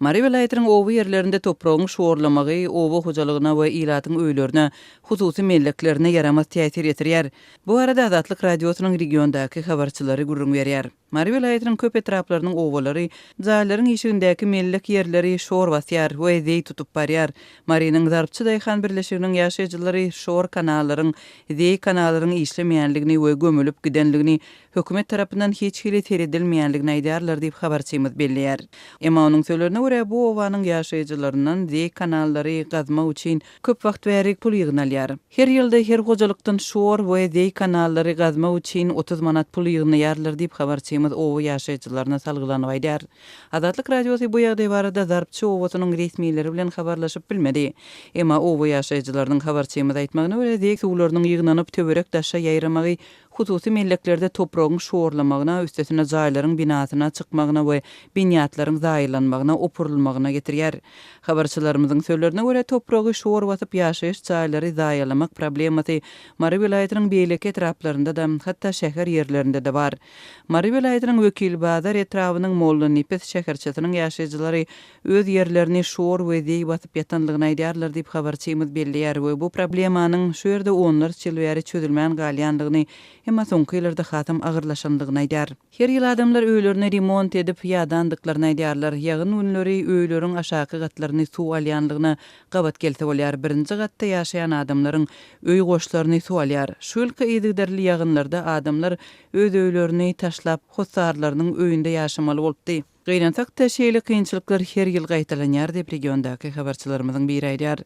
Mary welaýatynyň oba ýerlerinde topragyň şorlamagy oba hojalygyna we ilatyň öýlerine, hususy melleklerine ýaramaz täsir ýetirýär. Bu barada Azatlyk Radiosynyň regiondaky habarçylary gürrüň berýär. Mary welaýatynyň köp etraplarynyň obalary, jaýlaryň işigindäki mellek ýerleri şor basýar we zeý tutup barýar. Marynyň Zarpçy daýhan birleşiginiň ýaşaýjylary şor kanallaryň, zeý kanallaryň işlemeýänligini we gömülip gidenligini hökümet tarapyndan hiç hili seredilmeýänligini aýdýarlar diýip, habarçymyz belleýär. Emma onuň sözlerine görä, bu obanyň ýaşaýjylaryndan zeý kanallary gazmak üçin köp wagt bäri pul ýygnalýar. Her ýylda her hojalykdan şor we zeý kanallary gazmak üçin 30 manat pul ýygnaýarlar diýip, habarçymyz oba ýaşaýjylaryna salgylanyp aýdýar. Azatlyk Radiosy bu ýagdaý barada Zarpçy obasynyň resmileri bilen habarlaşyp bilmedi. Emma oba ýaşaýjylarynyň habarçymyza aýtmagyna görä, zeý suwlarynyň ýygnanyp, töwerek-daşa ýaýramagy Hususy melleklerde topragyň şorlamagyna, üstesine jaýlaryň binasyna çykmagyna we binýatlaryň zaýalanmagyna, opurylmagyna getirýär. Habarçylarymyzyň sözlerine görä, topragy şor basyp ýaşaýyş jaýlary zaýalamak problemasy Mary welaýatynyň beýleki etraplarynda-da, hatda şäher ýerlerinde-de bar. Mary welaýatynyň Wekilbazar etrabynyň Mollanepes şäherçesiniň ýaşaýjylary öz ýerlerini şor we zeý basyp ýatanlygyny aýdýarlar diýip, habarçymyz belleýär we bu problemanyň şu ýerde onlarça ýyl bäri çözülmän galýanlygyny, emma soňky ýyllarda hasam agyrlaşanlygyny aýdýar. Her ýyl adamlar öýlerini remont edip, ýadandyklaryny aýdýarlar. Ýagyn günleri öýleriň aşaky gatlaryny suw alýanlygyna gabat gelse bolýar. Birinji gatda ýaşaýan adamlaryň öý goşlaryny suw alýar. Şu ýylky yzygiderli ýagynlarda adamlar öz öýlerini taşlap, hossarlarynyň öýünde ýaşamaly bolupdy. Gynansak-da, şeýle kynçylyklar her ýyl gaýtalanýar diýip, regiondaky habarçylarymyzyň biri aýdýar.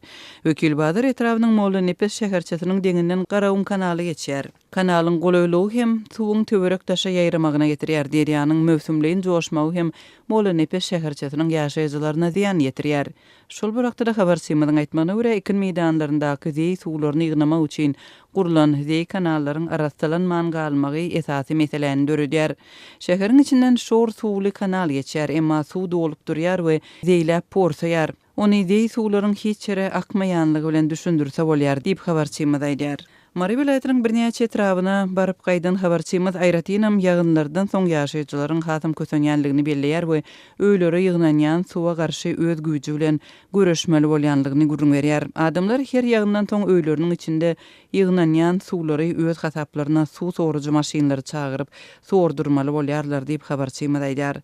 Wekilbazar etrabynyň Mollanepes şäherçesiniň deňinden Garagum kanaly geçýär. Kanalyň golaýlygy hem suwuň töwerek-daşa ýaýramagyna getirýär. Derýanyň möwsümleýin joşmagy hem Mollanepes şäherçesiniň ýaşaýjylaryna zyýan ýetirýär. Şol bir wagtda-da habarçymyzyň aýtmagyna görä, ekin meýdanlaryndaky zeý suwlaryny ýygnamak üçin gurlan zeý kanallaryň arassalanman galmagy esasy meseläni döredýär. Şäheriň içinden şor suwly kanal geçýär, emma suw dolup durýar we zeýläp porsaýar. Ony zeý suwlaryň hiç ýere akmaýanlygy bilen düşündirse bolýar diýip, habarçymyz aýdýar. Mary welaýatynyň birnäçe etrabyna baryp gaýdan habarçymyz aýratynam ýagynlardan soň ýaşaýjylaryň hasam kösenýänligini belleýär we öýlere ýygnanýan suwa garşy öz güýji bilen göreşmeli bolýanlygyny gürrüň berýär. Adamlar her ýagyndan soň öýleriniň içinde ýygnanýan suwlary öz hasaplaryna suw sorujy maşynlary çagyryp, sordurmaly bolýarlar diýip, habarçymyz aýdýar.